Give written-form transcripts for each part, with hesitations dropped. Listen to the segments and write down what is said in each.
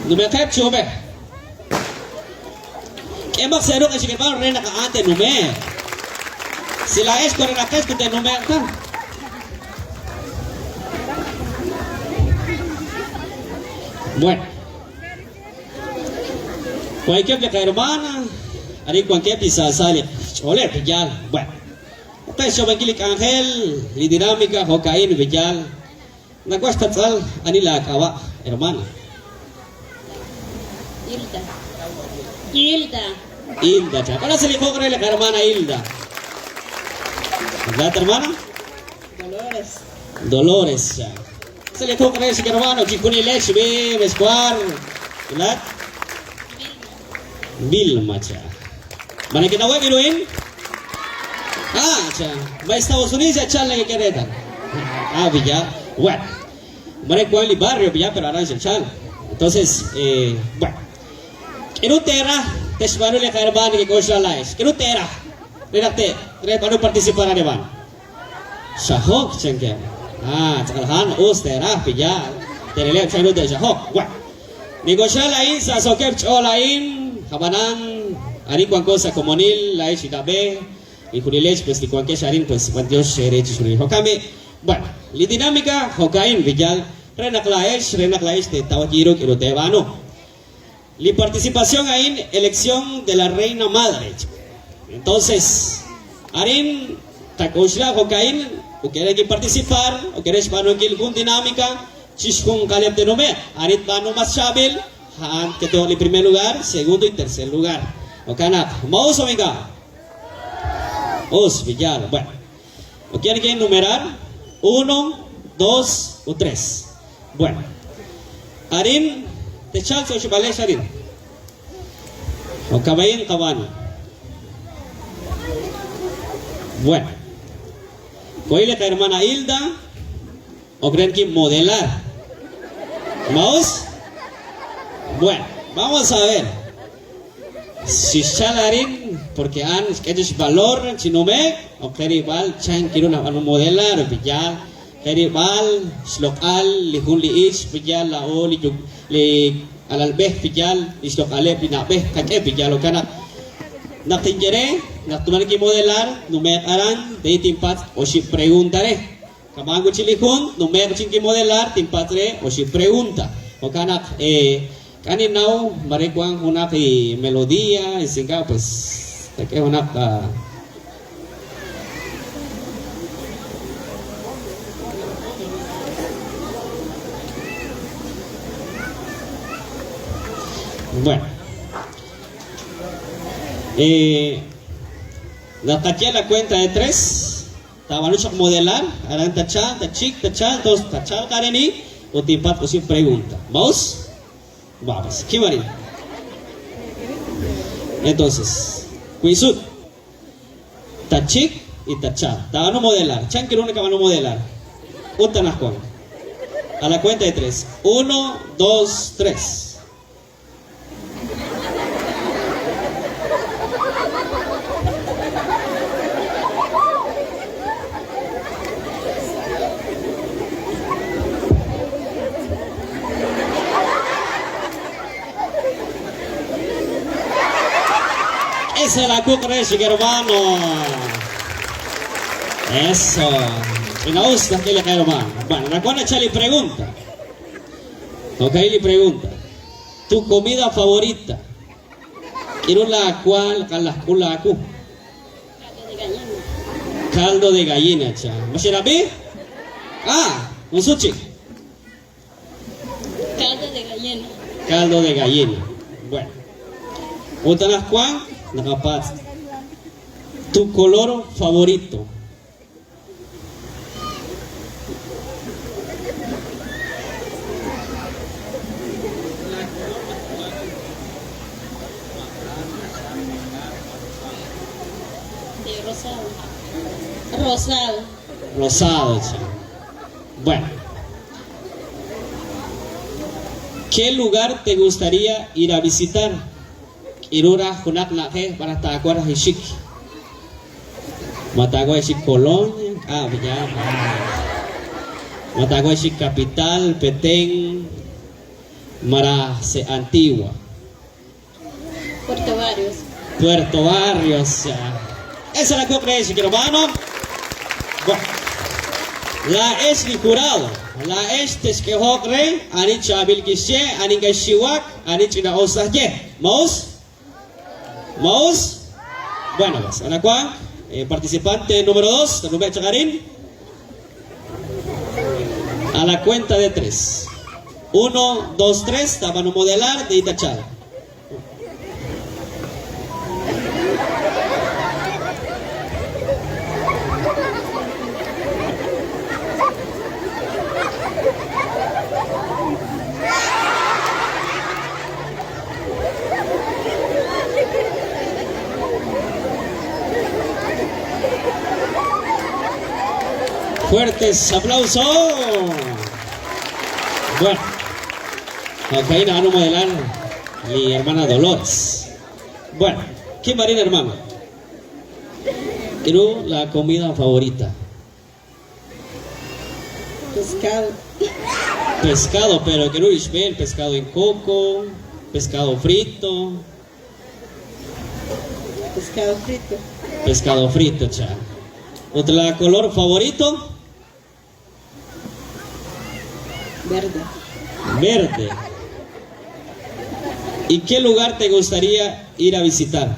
Numeqeb' chi ub'ej. K'emaq sa' ruq' ex hermano re naq a'an te'nume'q. Si laa'ex warenaqex moko te'nume'q ta. Bueno. Wankeb' li qahermana, arin wankeb' li saasa li xch'ooleb', yaal. Bueno. Qe xch'oob'ankil li k'anjel, li dinámica, jo'ka'in, yaal. Nawaj xpatz'b'al ani laak'ab'a', hermana. Hilda. Hilda. Hilda, cha. Ahora se le puedo la hermana Hilda. ¿Verdad, hermana? Dolores. Dolores, cha. Se le puedo creer, hermano. Chikunilech, be, mescuar. ¿Verdad? Vilma, cha. Mana kita web iruin? Ah, cha. Ma Estados Unidos ya chan que queretan. Ah, ya. Bueno. Mare cuál y barrio ya, pero ahora es chan. Entonces, bueno. Kirutera, tesmanu le hermano que cosa la es. Kirutera. Renate, re panu participar aneban. Sahok changke. Ah, chakalhan us tera pija. Terele chanu de sahok. Bueno. Negosyo lain sa sokep cho lain kabanan ani kwan ko sa komonil lai chikabe y jurilech pues ni kwan ke sharin pues kwan Dios shere chishuri hokame. Bueno, li dinámica hokain villal renak laesh renak laesh te tawakiro kirutebano. Li participación ahí elección de la reina madre. Entonces, arin takushla hokain o quiere que participar o quieres banu jun dinámica chishkun kaleb de nume arit banu mas shabil han que todo el primer lugar, segundo y tercer lugar. Okanak, maus amiga. Os villal. Bueno, o quieren que enumerar 1, 2 o 3. Bueno, arin te chal so shibale sharin. O kabayin kawan. Bueno, koile ka hermana Hilda o creen que modelar. ¿Vamos? Bueno, vamos a ver. Si shalarin, porque han es valor, chinume, o igual, chan quiero una modelar, villal, igual, shlokal, li jun li ich, villal, la o, li li alalbeh, villal, li shlokale, li nabeh, kake, villal, o kana. Naktingere, naktuman ki modelar, nume aran, de timpat, o si preguntaré. Kamango chilijun, nume chinki modelar, timpatre, o si pregunta. O kanak, kani now, marikuan una ki melodía, y singa, pues, take una ka. Bueno. La taqué la cuenta de 3. Tabaluchak modelar, aran tachal, tachik, tachal, dos tachal kareni, o timpat o sin pregunta. ¿Vamos? Vamos. ¿Qué marín? Entonces, cuisut, tachik y tachal. Tabano modelar. Chan quiero una cabano modelar. Utanascuan. A la cuenta de 3. 1, 2, 3. Esa es la cucaracha, hermano. Eso. Y no gusta que le hermano. Bueno, la cual le pregunta. Ok, le pregunta. Tu comida favorita. Quiero la cual, la cu. Caldo de gallina. Caldo de gallina, cha. ¿Mashirabi? Ah, un sushi. Caldo de gallina. Caldo de gallina. Bueno. Utanas Juan, nakapat. Tu color favorito. Sí, rosado. Rosado. Rosado, sí. Bueno. ¿Qué lugar te gustaría ir a visitar? Irura, Junak, Naje, para Tacuara y Chic. Matagua y Colonia. Ah, ya. Matagua y Capital, Petén. Malaj se Antigua. Puerto Barrios. Puerto Barrios. Esa la cocre hermano. Bueno. Laa'ex li jurado, laa'ex texk'ehoq re ani chaab'il kixye, ani ink'a' xxiwak, ani ch'ina'us aj ye. Ma us? Ma us? Bueno, pues, anaqwan, participante número dos, tanume' chaq arin. A la cuenta de tres. Uno, dos, tres, taab'aanu modelar, de itachal. Fuertes aplausos. Bueno, ok, na'anu modelar li hermana Dolores. Bueno, ¿quién va a ir, hermano? Quiero la comida favorita. Pescado. Pescado, pero quiero el pescado en coco, pescado frito. Pescado frito. Pescado frito, cha. ¿Otro color favorito? Verde. Verde. ¿Y qué lugar te gustaría ir a visitar?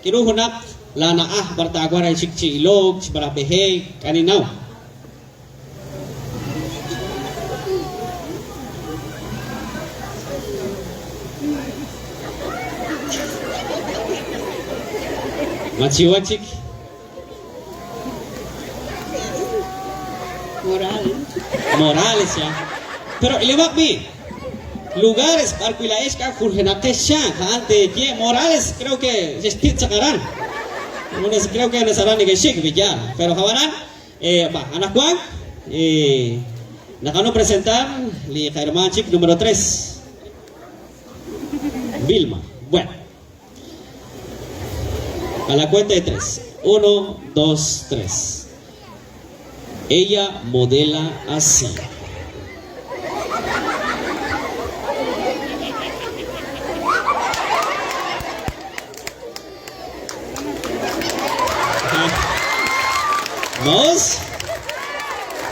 Quiero junap la naah barta aguara chikchi ilok para peje kaninau. Machiwachik. Morales. Morales ya. Pero el lugares parquilaeshka jurjenakesha ante que Morales creo que sacarán. Creo que nesarán ni que shik ya. Pero jabarán va Ana Juan nakano presentar li hermana chik número 3. Vilma. Bueno. A la cuenta de 3. 1, 2, 3. Ella modela así. ¿Dos?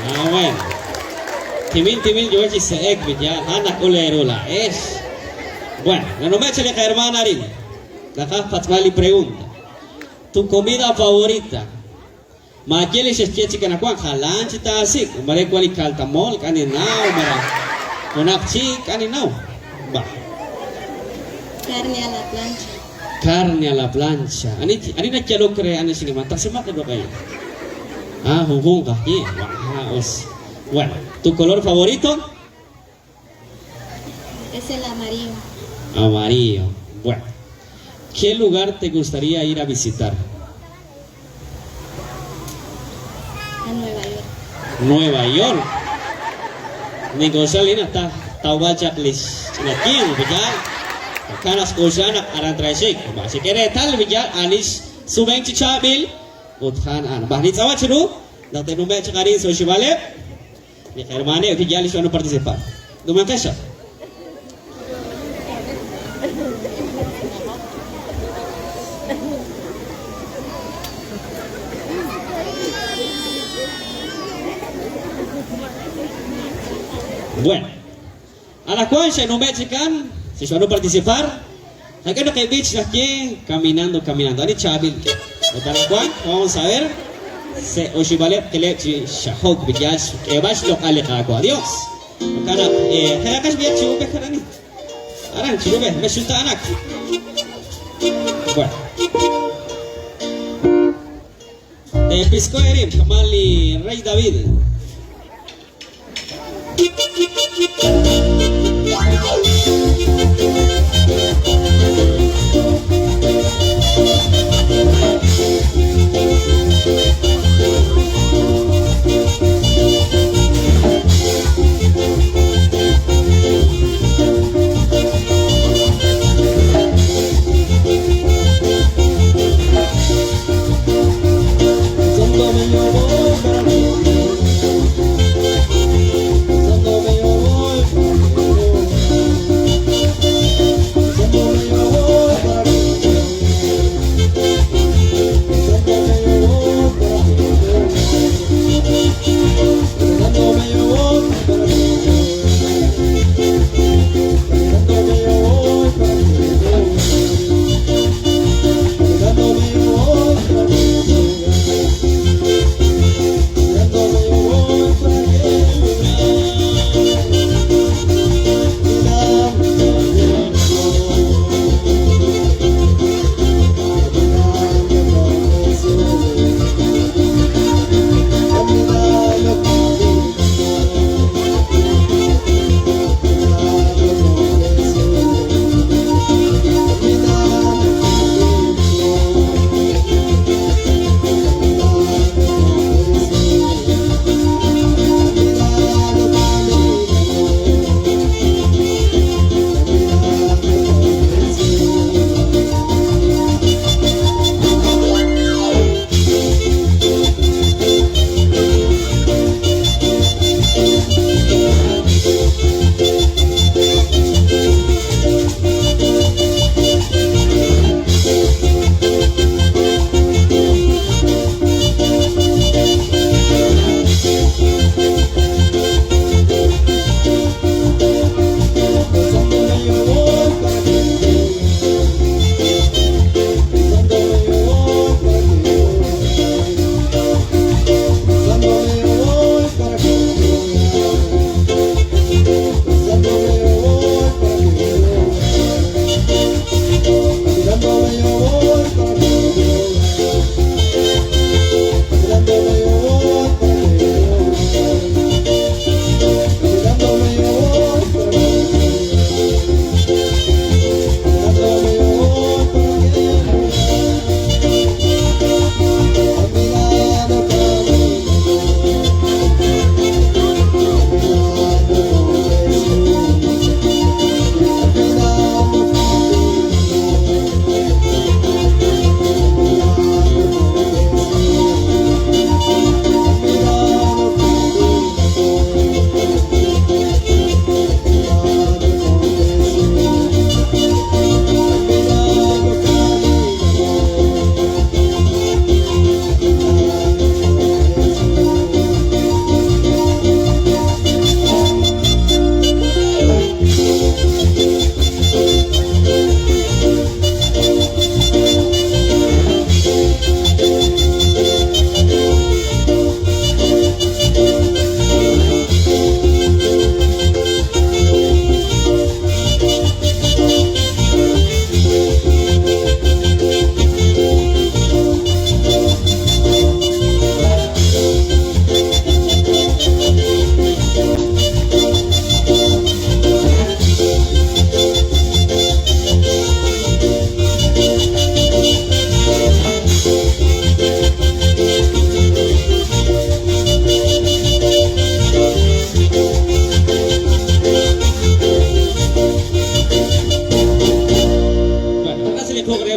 Ah, bueno. Timil, timil, yo se ek, ya, ana kulerula, es. Bueno, la no me eche hermana Arina. La casa pregunta. Tu comida favorita? Makieli xexche chikanakuan jalan chita así, mare cual y caltamol, caninao, mara. Unakchi, caninao. Va. Carne a la plancha. Carne a la plancha. Ani ani na kialo kre ani sini mata se mate kayo. Ah, junjunga, Bueno, ¿tu color favorito? Es el amarillo. Amarillo. Bueno. ¿Qué lugar te gustaría ir a visitar? A Nueva York. Nueva York. Ni está tawachaklis chinakin, billar. Kanas kusana arantraishik. Si quiere tal billar anis suben chichabil uthan an. Bah ni tsawachiru, la tenume chakarin so shibale. Ni hermane billar y no participar. Dumankasha. Bueno, a la cual se no me chican, si yo no participar, acá no que bitch aquí caminando, caminando. Ani chabil, cual vamos a ver, se oshibale que le chi shahok biyash, que bash lo aleja Adiós. Kana eh kash biya chiube karani. Aran chiube, me shuta anak. Bueno. De Pisco Erim, Kamali Rey David.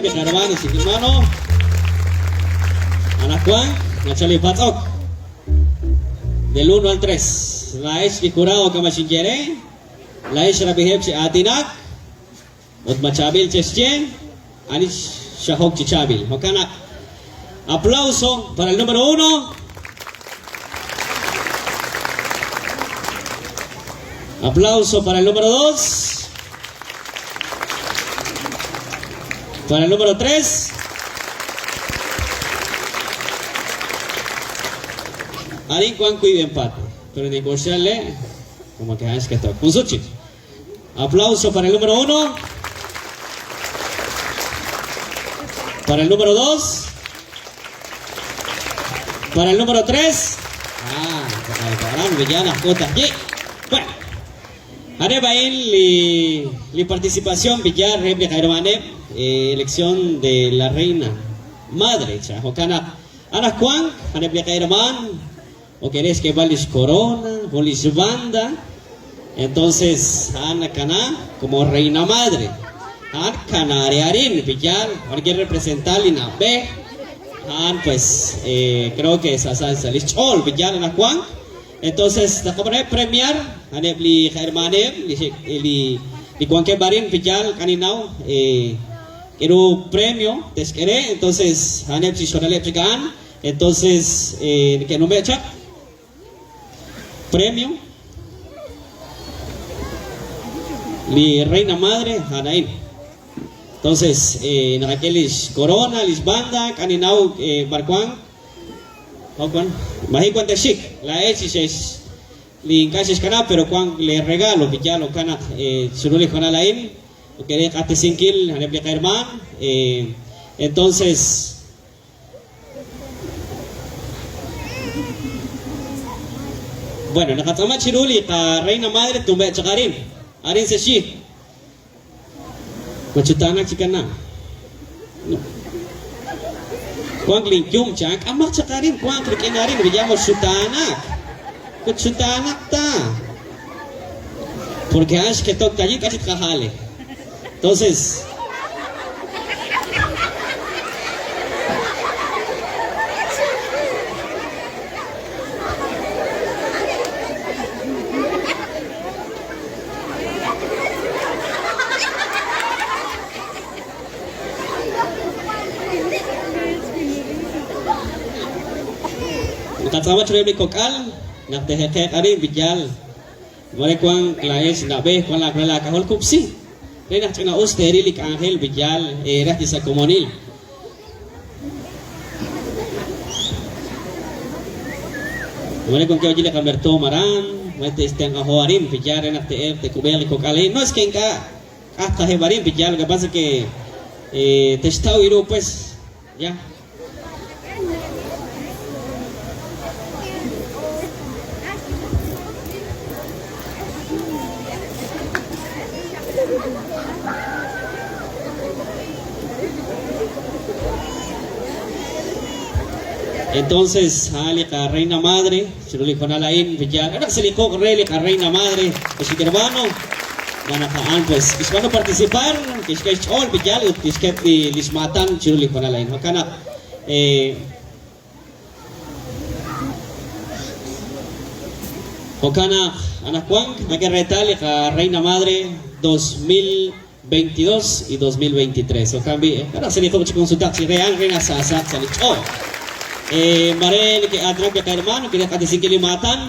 Reheb' li hermano y hermano. Anaqwan nachal li patz'ok. Del 1 al 3. Laa'ex li jurado kama' xinye re. Laa'ex xrab'iheb' chi aatinak ut ma chaab'il che'xye ani xxajok chi chaab'il. Jo'kan naq aplauso para el número 1. Aplauso para el número 2. Para el número 3. Arin wank wiib' empate. Pero nink'oxla como que a'an xketok. Jun sut chik. Aplauso para el número 1. Para el número 2. Para el número 3. Ah, Bueno, a'aneb' a'in li, li participación Villar reheb' li qahermaneb', elección de la reina madre cha. Jo'kan naq anaqwan a'aneb' li qaherman o querés xk'eeb'al lix corona o lix banda, entonces a'an nakana como reina madre. A'an kana re arin Villar, ahora quiere representar li na'b'ej. A'an pues creo que sa sa lix ch'ool Villar anaqwan. Entonces naqab'aneb' premiar a'aneb' li qahermaneb' li li li wankeb' arin Villar k'aninaw k'eru premio te'xk'e re, entonces a'aneb' chixjunileb' chik a'an. Entonces neke'nume' chaq premio li reina madre a'an a'in. Entonces naqak'e lix corona, lix banda, k'aninaw b'ar wank, maji' wan texxik, laa'ex li xex li ink'a' xexkanab' pero wank lee regalo yaal jo'kan naq chiru li hoonal a'in re q'axtesinkil a'aneb' li qahermaan. Entonces Bueno, naqatz'aama chiru li qareina madre tume' chaq arin. Arin sa' xyi. Ma chutaanak chik ana. Wank linyum chan, k'amaq chaq arin, wanq rik'in arin, villamo xutaanak. Ut xutaanak ta. Porque a'an xketok ta allí, k'a' chik tqajale. Entonces, naqatz'aama chiruheb' li kok'al naq te'jeqe'q arin Villal. Mare wank laa'ex na'b'ej, wank laawalal aak'ajol, kub'si re naq ch'ina'us teeril li k'anjel Villal eeraj chi sa' komonil. Mare wankeb' ajwi' li qamertoom aran, mare te'xtenq'ajo arin Villal re naq te'elq te'kub'eeq li kok'al a'in. No es que ink'a' k'aj tqajeb' arin Villal, lo que pasa que te'xtaw ru pues ya. Entonces, a'an li qareina madre, chiru li hoonal a'in, Villal, naq sa' li qoq re li qareina madre, ex hermano, xb'aan naq a'an pues kixb'aanu participar, kixk'e xch'ool Villal ut kixket li lix maatan chiru li hoonal a'in. Jo'kan naq jo'kan naq anaqwan naqak'e reetal li qareina madre 2022 y 2023. Jo'kan b'i', naq sa' li qoq chi jun sutaq chi re a'an re naq saasaq sa' li ch'ool. Mare neke'aatinak li qahermano, ke'q'axtesinkil li maatan,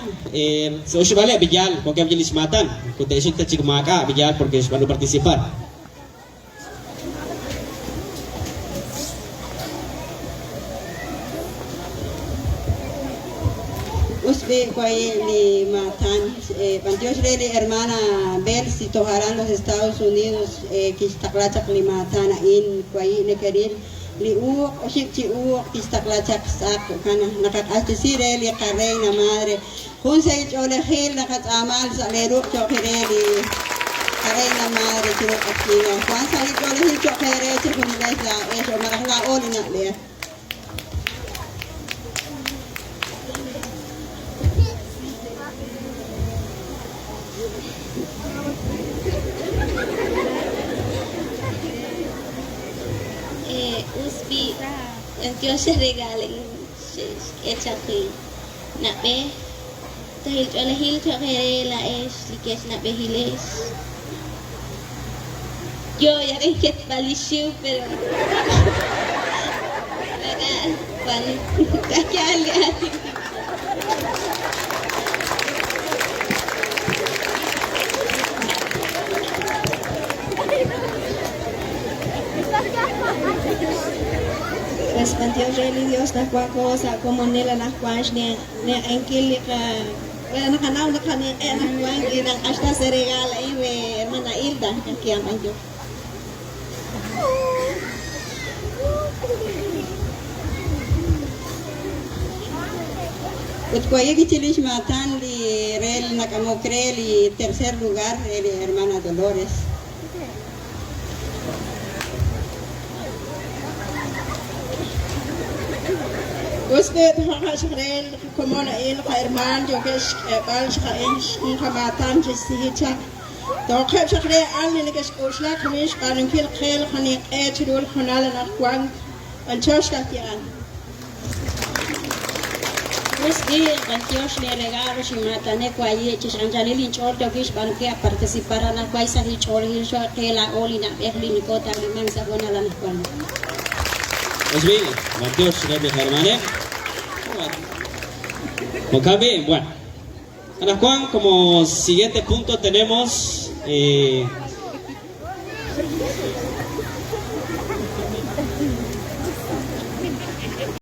sa' oxib'aleb' Villal, wankeb' lix maatan, ut te'xik ta chik maak'a' Villal porque xb'aanu participar. Us b'i' waye' li maatan. B'antiox re li hermana Belsi toj aran los Estados Unidos kixtaqla chaq li maatan a'in. Waye' nekeril li uuq, oxib' chi uuq kixtaqla chaq xtz'aq. Jo'kan naq naqaq'axtesi re li qareina madre. Jun sahil ch'oolejil naqatz'aama sa' lee ruq' cho'q re li qareina madre chiru q'oqyinal. Wank sahil ch'oolejil cho'q eere chejunilex laa'ex o malaj laa'o li na'lej. B'antiox regalo a'in xe'xk'e chaq li na'b'ej. Sahil ch'oolejil cho'q eere laa'ex li kexna'b'ejilex. Yo yal inketb'al li xiw pero maak'a' wan yaal li aatin. Pues b'antiox re li Dios naq wanko sa' komonil anaqwan xninq'ehinkil li qa bueno naqanaw naq qaninq'e anaqwan y naq'axtas e regalo a'in re hermana Hilda kiam b'antiox. Ut waye' kichilix maatan li re li nak'amok re li tercer lugar re li hermana Dolores. Us b'i' toja' xaq re li qakomon a'in, li qahermaan yookeb' xk'eeb'al xaq a'in jun qamaatan chixsihi chaq. Toqeb' xaq re a'an li neke'xk'oxla kamin xb'aanunkil qe li qaninq'e chiru li hoonal anaqwan. B'anchor xka'ya'an. Us b'i', b'antiox lee regalo xinmaatane waye' chi x'anchalil inch'ool yookin xb'aanunkil a participar anaqwan sahil ch'oolejil cho'q qe laa'o li na'b'ej li nokotawliman sa' hoonal anaqwan. Us b'i', b'antiox reheb' li qahermaneb'. Jo'kan b'i', bueno. Anaqwan, como siguiente punto tenemos eh,